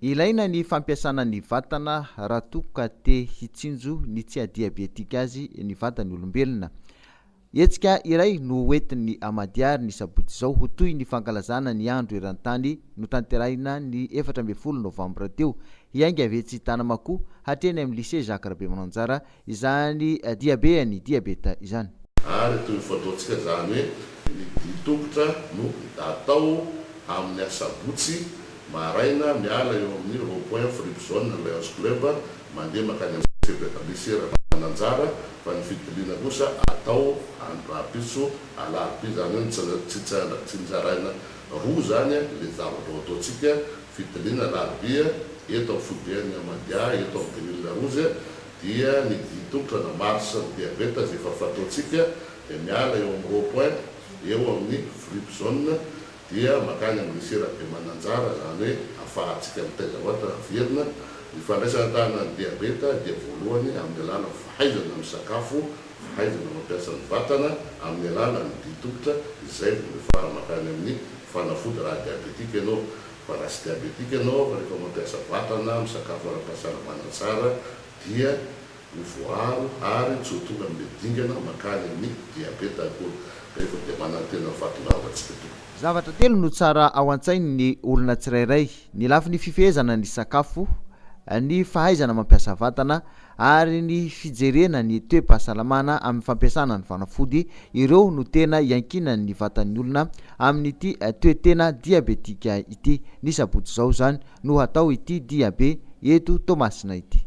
Ilaina ny fampiasana ny vatana raha toa ka te hitsinjo ny tsy hahadiabetika azy ny vatan'ny olombelona. Hetsika iray no hoentin'ny Amadiary ny sabotsy izao ho toy ny fankalazana ny andro eran-tany notanterahina ny 14 novambra teo. Hiainga avy etsy Tanamakoa hatreny amin'ny Lycée Jacques Rabemananjara izany diabean'ny diabeta izany. Ary toy ny fataontsika izany hoe ny dian-tongotra no atao amin'ny asabotsy maraina miala eo amin'ny rond point Frip Zone ny Lions Club mandeha mankany amin'ny Lycée Rabemananjara fa ny fitiliana kosa atao andro rahampitso alarobia izany hoe tsinjaraina roa izany ilay zavatra ho ataontsika fitiliana alarobia eto amin'ny foiben'ny Amadia eto amin'ny Grille Rouge dia ny dian-tongotra na marche ny diabeta izay efa fataontsika dia miala eo amin'ny rond point eo amin'ny frip zone dia makany amin'ny lycée Rabemananjara izany hoe afahantsika mitaiza vatana averina ny fandraisana tanana ny diabeta dia voalohany amin'ny alalan'ny fahaizana misakafo fahaizana mampiasa ny vatana amin'ny alalan'ny dian-tongotra izay vao miafara makany amin'ny fanafody raha diabetika ianao fa raha tsy diabetika ianao fa rehefa mampiasa vatana misakafo ara-pahasalamana tsara dia ho voaaro ary tsy ho tonga amin'ilay dingana mankany amin'ny diabeta akory. Rehefa dia manantena ny fahatongavantsika tompoko. Zavatra telo no tsara ao an-tsain'ny olona tsirairay, ny lafiny fifehezana ny sakafo, ny fahaizana mampiasa vatana ary ny fijerena ny toe-pahasalamana amin'ny fampiasana ny fanafody, ireo no tena iankinan'ny vatan'ny olona amin'ity toe-tena diabetika ity. Ny sabotsy izao izany no hatao ity diabe eto Toamasina ity.